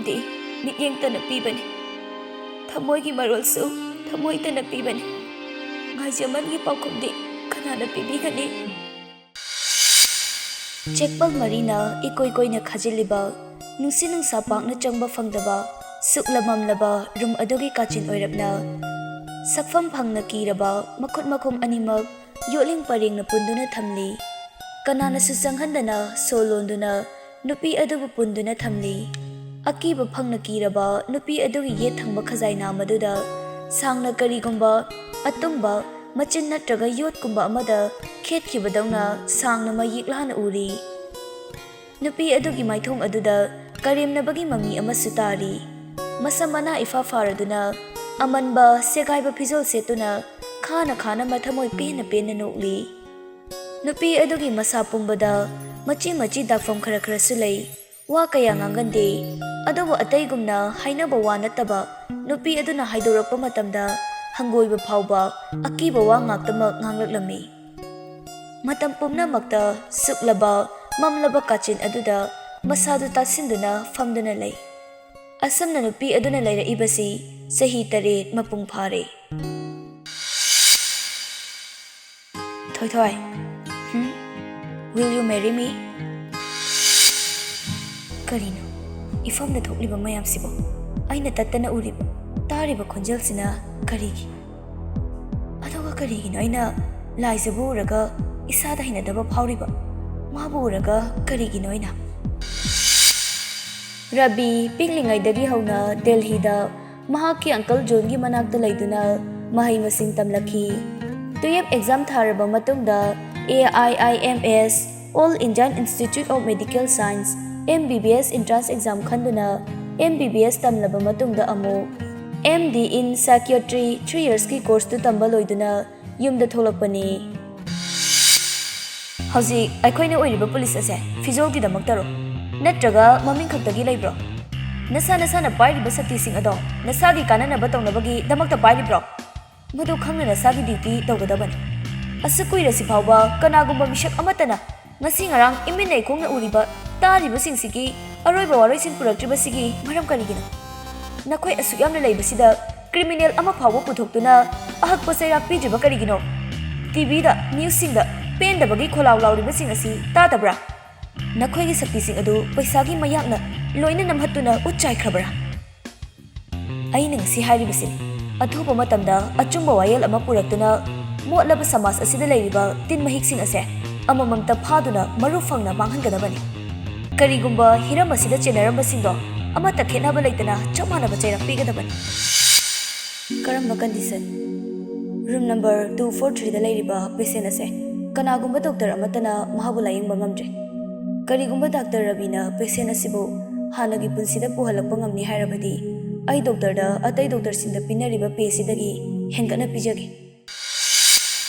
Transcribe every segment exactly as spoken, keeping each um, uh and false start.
T ꯃꯤꯠꯌꯦꯡꯇꯅ ꯄꯤꯕꯅꯤ꯫ ꯊꯃꯣꯏꯒꯤ ꯃꯔꯣꯜꯁꯨ ꯊꯃꯣꯏꯇꯅ ꯄꯤꯕꯅꯤ꯫ ꯉꯥꯏꯖꯃꯟꯒꯤ ꯄꯥꯎꯈꯨꯝꯗꯤ ꯀꯅꯥꯅ ꯄꯤꯕꯤꯒꯅꯤ? ꯆꯦꯛꯄꯜ ꯃꯔꯤꯅ ꯏꯀꯣꯏ ꯀꯣꯏꯅ ꯈꯥꯖꯤꯜꯂꯤꯕ, ꯅꯨꯡꯁꯤꯠ ꯅꯨꯡꯁꯥ ꯄꯥꯛꯅ ꯆꯪꯕ ꯐꯪꯗꯕ, ꯁꯨꯛꯂ ꯃꯝꯂꯕ ꯔꯨꯝ ꯑꯗꯨꯒꯤ ꯀꯥꯆꯤꯟ ꯑꯣꯏꯔꯞꯅ ꯁꯛꯐꯝ ꯐꯪꯅ ꯀꯤꯔꯕ ꯃꯈꯨꯠ ꯃꯈꯣꯡ ꯑꯅꯤꯃꯛ ꯌꯣꯠꯂꯤꯡ ꯄꯔꯦꯡꯅ ꯄꯨꯟꯗꯨꯅ ꯊꯝꯂꯤ꯫ ꯀꯅꯥꯅꯁꯨ ꯆꯪꯍꯟꯗꯅ ꯁꯣ ꯂꯣꯟꯗꯨꯅ ꯅꯨꯄꯤ ꯑꯗꯨꯕꯨ ꯄꯨꯟꯗꯨꯅ ꯊꯝꯂꯤ꯫ ꯑꯀꯤꯕ ꯐꯪꯅ ꯀꯤꯔꯕ ꯅꯨꯄꯤ ꯑꯗꯨꯒꯤ ꯌꯦꯠ ꯊꯪꯕ ꯈꯖꯥꯏ ꯅꯥꯝ ꯑꯗꯨꯗ ꯁꯥꯡꯅ ꯀꯔꯤꯒꯨꯝꯕ ꯑꯇꯨꯝꯕ ꯃꯆꯤꯟ ꯅꯠꯇ꯭ꯔꯒ ꯌꯣꯠꯀꯨꯝꯕ ꯑꯃꯗ ꯈꯦꯠꯈꯤꯕꯗꯧꯅ ꯁꯥꯡꯅ ꯃꯌꯦꯛ ꯂꯥꯅ ꯎꯔꯤ꯫ ꯅꯨꯄꯤ ꯑꯗꯨꯒꯤ ꯃꯥꯏꯊꯣꯡ ꯑꯗꯨꯗ ꯀꯔꯦꯝꯅꯕꯒꯤ ꯃꯃꯤ ꯑꯃꯁꯨ ꯇꯥꯔꯤ꯫ ꯃꯁꯝ ꯃꯅꯥ ꯏꯐꯥ ꯐꯥꯔꯗꯨꯅ ꯑꯃꯟꯕ ꯁꯦꯒꯥꯏꯕ ꯐꯤꯖꯣꯜ ꯁꯦꯠꯇꯨꯅ ꯈꯥꯅ ꯈꯥꯅ ꯃꯊꯃꯣꯏ ꯄꯦꯟꯅ ꯄꯦꯟꯅ ꯅꯣꯛꯂꯤ꯫ ꯅꯨꯄꯤ ꯑꯗꯨꯒꯤ ꯃꯁꯥ ꯄꯨꯝꯕꯗ ꯃꯆꯤ ꯃꯆꯤ ꯗꯥꯛꯐꯝ ꯈꯔ ꯈꯔꯁꯨ ꯂꯩ꯫ ꯋꯥ ꯀꯌꯥ ꯉꯥꯡꯒꯟꯗꯦ꯫ ꯑꯗꯨꯕꯨ ꯑꯇꯩꯒꯨꯝꯅ ꯍꯥꯏꯅꯕ ꯋꯥ ꯅꯠꯇꯕ, ꯅꯨꯄꯤ ꯑꯗꯨꯅ ꯍꯥꯏꯗꯣꯔꯛꯄ ꯃꯇꯝꯗ ꯍꯪꯒꯣꯏꯕ ꯐꯥꯎꯕ ꯑꯀꯤꯕ ꯋꯥ ꯉꯥꯛꯇꯃꯛ ꯉꯥꯡꯂꯛꯂꯝꯃꯤ꯫ ꯃꯇꯝ ꯄꯨꯝꯅꯃꯛꯇ ꯁꯨꯛꯂꯕ, ꯃꯝꯂꯕ ꯀꯥꯆꯤꯟ ꯑꯗꯨꯗ ꯃꯁꯥꯗꯨ ꯇꯥꯁꯤꯟꯗꯨꯅ ꯐꯝꯗꯨꯅ ꯂꯩ꯫ ꯑꯁꯨꯝꯅ ꯅꯨꯄꯤ ꯑꯗꯨꯅ ꯂꯩꯔꯛꯏꯕꯁꯤ ꯆꯍꯤ ꯇꯔꯦꯠ ꯃꯄꯨꯡ ꯐꯥꯔꯦ꯫ ꯊꯣꯏꯊꯣꯏ, ꯍꯨꯝ? Will you marry me? ꯀꯔꯤꯅꯣ? ꯏꯐꯝꯗ ꯊꯣꯛꯂꯤꯕ ꯃꯌꯥꯝꯁꯤꯕꯨ? ꯑꯩꯅ ꯇꯠꯇꯅ ꯎꯔꯤꯕ, ꯇꯥꯔꯤꯕ ꯈꯣꯟꯖꯦꯜꯁꯤꯅ ꯀꯔꯤꯒꯤ? ꯑꯗꯨꯒ ꯀꯔꯤꯒꯤꯅꯣ ꯑꯩꯅ ꯂꯥꯏꯖꯕꯨ ꯎꯔꯒ ꯏꯁꯥꯗ ꯍꯩꯅꯗꯕ ꯐꯥꯎꯔꯤꯕ? ꯃꯥꯕꯨ ꯎꯔꯒ ꯀꯔꯤꯒꯤꯅꯣ ꯑꯩꯅ? ꯔꯕꯤ ꯄꯤꯛꯂꯤꯉꯩꯗꯒꯤ ꯍꯧꯅ ꯗꯦꯜꯍꯤꯗ ꯃꯍꯥꯛꯀꯤ ꯑꯪꯀꯜ ꯖꯣꯟꯒꯤ ꯃꯅꯥꯛꯇ ꯂꯩꯗꯨꯅ ꯃꯍꯩ ꯃꯁꯤꯡ ꯇꯝꯂꯛꯈꯤ꯫ ꯇꯨꯌꯦꯜꯐ ꯑꯦꯛꯖꯥꯝ ꯊꯥꯔꯕ ꯃꯇꯨꯡꯗ A I I M S, All Indian Institute of Medical Science, M B B S entrance exam ꯈꯟꯗꯨꯅ M B B S ꯇꯝꯂꯕ ꯃꯇꯨꯡꯗ ꯑꯃꯨꯛ M D in Psychiatry three yearsꯀꯤ courseꯇꯨ ꯇꯝꯕ ꯂꯣꯏꯗꯨꯅ ꯌꯨꯝꯗ ꯊꯣꯛꯂꯛꯄꯅꯤ꯫ ꯍꯧꯖꯤꯛ ꯑꯩꯈꯣꯏꯅ ꯑꯣꯏꯔꯤꯕ ꯄꯨꯂꯤꯁ ꯑꯁꯦ ꯐꯤꯖꯣꯜꯒꯤꯗꯃꯛꯇꯔꯣ? ꯅꯠꯇ꯭ꯔꯒ ꯃꯃꯤꯡ ꯈꯛꯇꯒꯤ ꯂꯩꯕ꯭ꯔꯣ? ꯅꯁꯥ ꯅꯁꯥꯅ ꯄꯥꯏꯔꯤꯕ ꯁꯛꯇꯤꯁꯤꯡ ꯑꯗꯣ ꯅꯁꯥꯒꯤ ꯀꯥꯟꯅꯅꯕ ꯇꯧꯅꯕꯒꯤꯗꯃꯛꯇ ꯄꯥꯏꯔꯤꯕ꯭ꯔꯣ? ꯃꯗꯨ ꯈꯪꯅ ꯅꯁꯥꯒꯤ duty ꯇꯧꯒꯗꯕꯅꯤ꯫ ꯑꯁꯨꯛ ꯀꯨꯏꯔꯁꯤ ꯐꯥꯎꯕ ꯀꯅꯥꯒꯨꯝꯕ ꯃꯤꯁꯛ ꯑꯃꯠꯇꯅ ꯉꯁꯤ ꯉꯔꯥꯡ ꯏꯃꯤꯠꯅ ꯏꯈꯣꯡꯅ ꯎꯔꯤꯕ, ꯇꯥꯔꯤꯕꯁꯤꯡꯁꯤꯒꯤ ꯑꯔꯣꯏꯕ ꯋꯥꯔꯣꯏꯁꯤꯟ ꯄꯨꯔꯛꯇ꯭ꯔꯤꯕꯁꯤꯒꯤ ꯃꯔꯝ ꯀꯔꯤꯒꯤꯅꯣ? ꯅꯈꯣꯏ ꯑꯁꯨꯛ ꯌꯥꯝꯅ ꯂꯩꯕꯁꯤꯗ ꯀ꯭ꯔꯤꯃꯤꯅꯦꯜ ꯑꯃ ꯐꯥꯎꯕ ꯄꯨꯊꯣꯛꯇꯨꯅ ꯑꯍꯛꯄ ꯆꯩꯔꯥꯛ ꯄꯤꯗ꯭ꯔꯤꯕ ꯀꯔꯤꯒꯤꯅꯣ? ꯇꯤꯚꯤꯗ, ꯅ꯭ꯌꯨꯁꯁꯤꯡꯗ ꯄꯦꯟꯗꯕꯒꯤ ꯈꯣꯜꯂꯥꯎ ꯂꯥꯎꯔꯤꯕꯁꯤꯡ ꯑꯁꯤ ꯇꯥꯗꯕ꯭ꯔꯥ? ꯅꯈꯣꯏꯒꯤ ꯁꯛꯇꯤꯁꯤꯡ ꯑꯗꯨ ꯄꯩꯁꯥꯒꯤ ꯃꯌꯥꯛꯅ ꯂꯣꯏꯅ ꯅꯝꯍꯠꯇꯨꯅ ꯎꯠ ꯆꯥꯏꯈ꯭ꯔꯕ꯭ꯔꯥ? ꯑꯩꯅ ꯉꯁꯤ ꯍꯥꯏꯔꯤꯕꯁꯤꯅꯤ, ꯑꯊꯨꯕ ꯃꯇꯝꯗ ꯑꯆꯨꯝꯕ ꯋꯥꯌꯦꯜ ꯑꯃ ꯄꯨꯔꯛꯇꯨꯅ ꯃꯣꯠꯂꯕ ꯁꯃꯥꯖ ꯑꯁꯤꯗ ꯂꯩꯔꯤꯕ ꯇꯤꯟ ꯃꯍꯤꯛꯁꯤꯡ ꯑꯁꯦ ꯑꯃꯃꯝꯇ ꯐꯥꯗꯨꯅ ꯃꯔꯨ ꯐꯪꯅ ꯃꯥꯡꯍꯟꯒꯗꯕꯅꯤ꯫ ꯀꯔꯤꯒꯨꯝꯕ ꯍꯤꯔꯝ ꯑꯁꯤꯗ ꯆꯦꯟꯅꯔꯝꯕꯁꯤꯡꯗꯣ ꯑꯃꯠꯇ ꯈꯦꯠꯅꯕ ꯂꯩꯇꯅ ꯆꯞ ꯃꯥꯟꯅꯕ ꯆꯩꯔꯥꯛ ꯄꯤꯒꯗꯕꯅꯤ꯫ ꯀꯔꯝꯕ condition? Room number two four ꯊ꯭ꯔꯤꯗ ꯂꯩꯔꯤꯕ ꯄꯦꯁꯦꯟ ꯑꯁꯦ ꯀꯅꯥꯒꯨꯝꯕ ꯗꯣꯛꯇꯔ ꯑꯃꯠꯇꯅ ꯃꯍꯥꯛꯄꯨ ꯂꯥꯌꯦꯡꯕ ꯉꯝꯗ꯭ꯔꯦ꯫ ꯀꯔꯤꯒꯨꯝꯕ ꯗꯥꯛꯇꯔ ꯔꯕꯤꯅ ꯄꯦꯁꯦꯟ ꯑꯁꯤꯕꯨ ꯍꯥꯟꯅꯒꯤ ꯄꯨꯟꯁꯤꯗ ꯄꯨꯍꯜꯂꯛꯄ ꯉꯝꯅꯤ ꯍꯥꯏꯔꯕꯗꯤ, ꯑꯩ ꯗꯣꯛꯇꯔꯗ ꯑꯇꯩ ꯗꯣꯛꯇꯔꯁꯤꯡꯗ ꯄꯤꯅꯔꯤꯕ ꯄꯦꯁꯤꯗꯒꯤ ꯍꯦꯟꯒꯠꯅ ꯄꯤꯖꯒꯦ꯫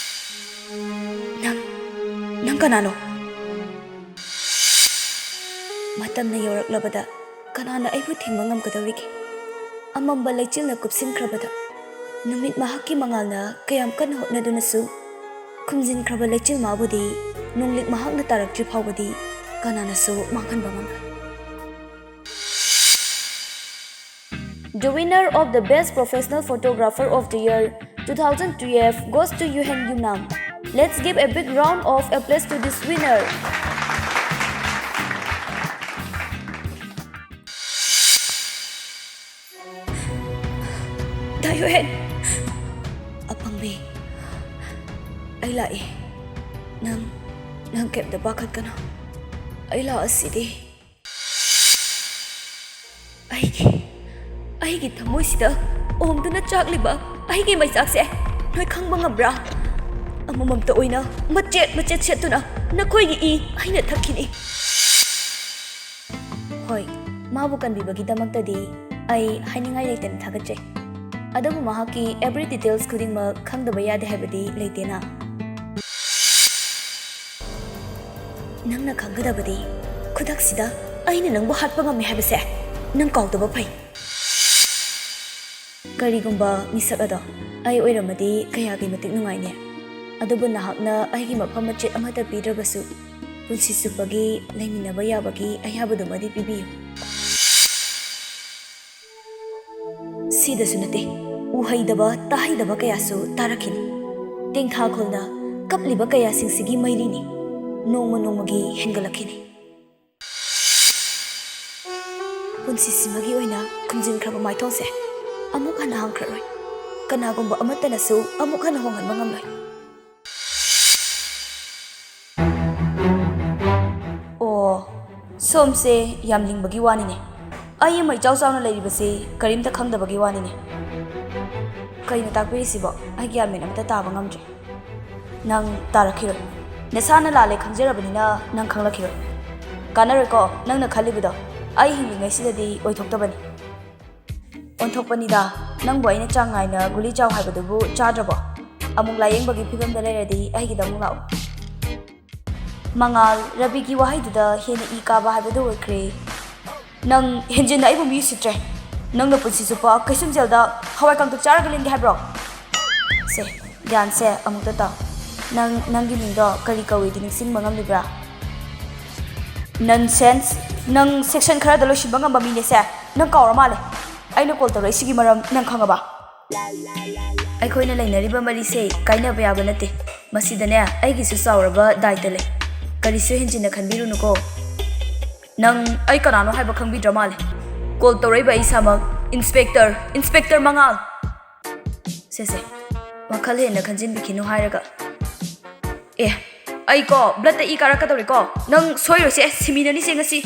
ꯅꯪ, ꯅꯪ ꯀꯅꯥꯅꯣ? ꯃꯇꯝꯅ ꯌꯧꯔꯛꯂꯕꯗ ꯀꯅꯥꯅ ꯑꯩꯕꯨ ꯊꯤꯡꯕ ꯉꯝꯒꯗꯧꯔꯤꯒꯦ? ꯑꯃꯝꯕ ꯂꯩꯆꯤꯜꯅ ꯀꯨꯞꯁꯤꯟꯈ꯭ꯔꯕꯗ, ꯅꯨꯃꯤꯠ ꯃꯍꯥꯛꯀꯤ ꯃꯉꯥꯜꯅ ꯀꯌꯥꯝ ꯀꯟꯅ ꯍꯣꯠꯅꯗꯨꯅꯁꯨ, ꯈꯨꯝꯖꯤꯟꯈ꯭ꯔꯕ ꯂꯩꯆꯤꯜ ꯃꯥꯕꯨꯗꯤ ꯅꯣꯡꯂꯤꯛ ꯃꯍꯥꯛꯅ ꯇꯥꯔꯛꯇ꯭ꯔꯤ ꯐꯥꯎꯕꯗꯤ ꯀꯅꯥꯅꯁꯨ ꯃꯥꯡꯍꯟꯕ ꯉꯝꯂꯣꯏ꯫ The winner of the Best Professional Photographer of the Year two thousand twelve goes to Yuhen Yunam. Let's give a big round of applause to this winner. ꯗꯥ ꯌꯨꯍꯦꯟ! ꯑꯄꯪꯕꯤ, ꯑꯩ ꯂꯥꯛꯏ꯫ ꯅꯪ, ꯅꯪ ꯀꯩꯝꯇ ꯄꯥꯈꯠꯀꯅꯨ꯫ ꯑꯩ ꯂꯥꯛꯑꯁꯤꯗꯤ꯫ ꯑꯩꯒꯤ, ꯑꯩꯒꯤ ꯊꯃꯣꯏꯁꯤꯗ ꯑꯣꯝꯗꯨꯅ ꯆꯥꯛꯂꯤꯕ ꯑꯩꯒꯤ ꯃꯩꯆꯥꯛꯁꯦ ꯅꯣꯏ ꯈꯪꯕ ꯉꯝꯕ꯭ꯔꯥ? ꯑꯃꯃꯝꯇ ꯑꯣꯏꯅ ꯃꯆꯦꯠ ꯃꯆꯦꯠ ꯁꯦꯠꯇꯨꯅ ꯅꯈꯣꯏꯒꯤ ꯏ ꯑꯩꯅ ꯊꯛꯈꯤꯅꯤ꯫ ꯍꯣꯏ, ꯃꯥꯕꯨ ꯀꯟꯕꯤꯕꯒꯤꯗꯃꯛꯇꯗꯤ ꯑꯩ ꯍꯥꯏꯅꯤꯡꯉꯥꯏ ꯂꯩꯇꯅ ꯊꯥꯒꯠꯆꯩ꯫ ꯑꯗꯨꯕꯨ ꯃꯍꯥꯛꯀꯤ every details ꯈꯨꯗꯤꯡꯃꯛ ꯈꯪꯗꯕ ꯌꯥꯗꯦ ꯍꯥꯏꯕꯗꯤ ꯂꯩꯇꯦꯅ꯫ ꯅꯪꯅ ꯈꯪꯒꯗꯕꯗꯤ, ꯈꯨꯗꯛꯁꯤꯗ ꯑꯩꯅ ꯅꯪꯕꯨ ꯍꯥꯠꯄ ꯉꯝꯃꯤ ꯍꯥꯏꯕꯁꯦ ꯅꯪ ꯀꯥꯎꯗꯕ ꯐꯩ꯫ ꯀꯔꯤꯒꯨꯝꯕ ꯃꯤꯁꯛ ꯑꯗꯣ ꯑꯩ ꯑꯣꯏꯔꯝꯃꯗꯤ ꯀꯌꯥꯒꯤ ꯃꯇꯤꯛ ꯅꯨꯡꯉꯥꯏꯅꯤ꯫ ꯑꯗꯨꯕꯨ ꯅꯍꯥꯛꯅ ꯑꯩꯒꯤ ꯃꯐꯝ ꯃꯆꯦꯠ ꯑꯃꯠꯇ ꯄꯤꯗ꯭ꯔꯕꯁꯨ, ꯄꯨꯟꯁꯤ ꯆꯨꯞꯄꯒꯤ ꯂꯩꯃꯤꯟꯅꯕ ꯌꯥꯕꯒꯤ ꯑꯌꯥꯕꯗꯨꯃꯗꯤ ꯄꯤꯕꯤꯌꯨ꯫ ꯁꯤꯗꯁꯨ ꯅꯠꯇꯦ, ꯎꯍꯩꯗꯕ ꯇꯥꯍꯩꯗꯕ ꯀꯌꯥꯁꯨ ꯇꯥꯔꯛꯈꯤꯅꯤ꯫ ꯇꯦꯡꯊꯥꯈꯣꯜꯅ ꯀꯞꯂꯤꯕ ꯀꯌꯥꯁꯤꯡꯁꯤꯒꯤ ꯃꯩꯔꯤꯅꯤ ꯅꯣꯡꯃ ꯅꯣꯡꯃꯒꯤ ꯍꯦꯟꯒꯠꯂꯛꯈꯤꯅꯤ꯫ ꯄꯨꯟꯁꯤꯁꯤꯃꯒꯤ ꯑꯣꯏꯅ ꯈꯨꯝꯖꯤꯟꯈ꯭ꯔꯕ ꯃꯥꯏꯊꯣꯡꯁꯦ ꯑꯃꯨꯛ ꯍꯟꯅ ꯍꯥꯡꯈ꯭ꯔꯔꯣꯏ꯫ ꯀꯅꯥꯒꯨꯝꯕ ꯑꯃꯠꯇꯅꯁꯨ ꯑꯃꯨꯛ ꯍꯟꯅ ꯍꯣꯡꯍꯟꯕ ꯉꯝꯂꯣꯏ꯫ ꯑꯣ, ꯁꯣꯝꯁꯦ ꯌꯥꯝ ꯂꯤꯡꯕꯒꯤ ꯋꯥꯅꯤꯅꯦ꯫ ꯑꯩ ꯑꯃ ꯏꯆꯥꯎ ꯆꯥꯎꯅ ꯂꯩꯔꯤꯕꯁꯤ ꯀꯔꯤꯝꯇ ꯈꯪꯗꯕꯒꯤ ꯋꯥꯅꯤꯅꯦ꯫ ꯀꯩꯅꯣ ꯇꯥꯛꯄꯤꯔꯤꯁꯤꯕꯣ? ꯑꯩ ꯒ꯭ꯌꯥꯟ ꯃꯦꯟ ꯑꯃꯇ ꯇꯥꯕ ꯉꯝꯗ꯭ꯔꯦ꯫ ꯅꯪ ꯇꯥꯔꯛꯈꯤꯔꯣꯏ꯫ ꯅꯁꯥꯅ ꯂꯥꯜꯂꯦ ꯈꯪꯖꯔꯕꯅꯤꯅ ꯅꯪ ꯈꯪꯂꯛꯈꯤꯔꯣꯏ꯫ ꯀꯥꯟꯅꯔꯣꯏꯀꯣ, ꯅꯪꯅ ꯈꯜꯂꯤꯕꯗꯣ꯫ ꯑꯩ ꯍꯤꯡꯂꯤꯉꯩꯁꯤꯗꯗꯤ ꯑꯣꯏꯊꯣꯛꯇꯕꯅꯤ꯫ ꯑꯣꯟꯊꯣꯛꯄꯅꯤꯗ, ꯅꯪꯕꯨ ꯑꯩꯅ ꯆꯥꯡ ꯅꯥꯏꯅ ꯒꯨꯂꯤ ꯆꯥꯎ ꯍꯥꯏꯕꯗꯨꯕꯨ ꯆꯥꯗ꯭ꯔꯕꯣ? ꯑꯃꯨꯛ ꯂꯥꯌꯦꯡꯕꯒꯤ ꯐꯤꯕꯝꯗ ꯂꯩꯔꯗꯤ ꯑꯩꯒꯤꯗ ꯑꯃꯨꯛ ꯂꯥꯛꯎ꯫ ꯃꯉꯥꯜ, ꯔꯕꯤꯒꯤ ꯋꯥꯍꯩꯗꯨꯗ ꯍꯦꯟꯅ ꯏ ꯀꯥꯕ ꯍꯥꯏꯕꯗꯨ ꯑꯣꯏꯈ꯭ꯔꯦ꯫ ꯅꯪ ꯍꯦꯟꯖꯤꯟꯅ ꯑꯩꯕꯨ ꯃꯤ ꯎꯁꯤꯠꯇ꯭ꯔꯦ꯫ ꯅꯪꯅ ꯄꯨꯟꯁꯤ ꯆꯨꯞꯄ ꯀꯩꯁꯨꯝꯁꯦꯜꯗ ꯍꯋꯥꯏ ꯀꯥꯡꯇꯛ ꯆꯥꯔꯒ ꯂꯦꯟꯒꯦ ꯍꯥꯏꯕ꯭ꯔꯣ? ꯁꯦ, ꯒ꯭ꯌꯥꯟꯁꯦ ꯑꯃꯨꯛꯇ ꯇꯥꯎ꯫ ꯅꯪ ꯅꯪꯒꯤ ꯃꯤꯡꯗꯣ ꯀꯔꯤ ꯀꯧꯏꯗꯤ ꯅꯤꯡꯁꯤꯡꯕ ꯉꯝꯂꯤꯕ꯭ꯔꯥ? ꯅꯟꯁꯦꯟꯁ! ꯅꯪ ꯁꯦꯛꯁꯟ ꯈꯔꯗ ꯂꯣꯏꯁꯤꯟꯕ ꯉꯝꯕ ꯃꯤꯅꯦꯁꯦ꯫ ꯅꯪ ꯀꯥꯎꯔ ꯃꯥꯜꯂꯦ꯫ ꯑꯩꯅ ꯀꯣꯜ ꯇꯧꯔꯛꯏꯁꯤꯒꯤ ꯃꯔꯝ ꯅꯪ ꯈꯪꯉꯕ? ꯑꯩꯈꯣꯏꯅ ꯂꯩꯅꯔꯤꯕ ꯃꯔꯤꯁꯦ ꯀꯥꯏꯅꯕ ꯌꯥꯕ ꯅꯠꯇꯦ꯫ ꯃꯁꯤꯗꯅꯦ ꯑꯩꯒꯤꯁꯨ ꯆꯥꯎꯔꯕ ꯗꯥꯏꯇ ꯂꯩ꯫ ꯀꯔꯤꯁꯨ ꯍꯦꯟꯖꯤꯟꯅ ꯈꯟꯕꯤꯔꯨꯅꯨꯀꯣ꯫ ꯅꯪ ꯑꯩ ꯀꯅꯥꯅꯣ ꯍꯥꯏꯕ ꯈꯪꯕꯤꯗ꯭ꯔ ꯃꯥꯜꯂꯦ꯫ ꯀꯣꯜ ꯇꯧꯔꯛꯏꯕ ꯑꯩ ꯏꯁꯥꯃꯛ ꯏꯟꯁꯄꯦꯛꯇꯔ, ꯏꯟꯁꯄꯦꯛꯇꯔ ꯃꯉꯥꯜ꯫ ꯁꯦ, ꯁꯦ, ꯋꯥꯈꯜ ꯍꯦꯟꯅ ꯈꯟꯖꯤꯟꯕꯤꯈꯤꯅꯨ ꯍꯥꯏꯔꯒ꯫ ꯑꯦ, ꯑꯩꯀꯣ ꯕ꯭ꯂꯠꯇ ꯏ ꯀꯥꯔꯛꯀꯗꯧꯔꯦꯀꯣ꯫ ꯅꯪ ꯁꯣꯏꯔꯣꯏꯁꯦ, ꯁꯤꯃꯤꯟꯅꯅꯤꯁꯦ ꯉꯁꯤ꯫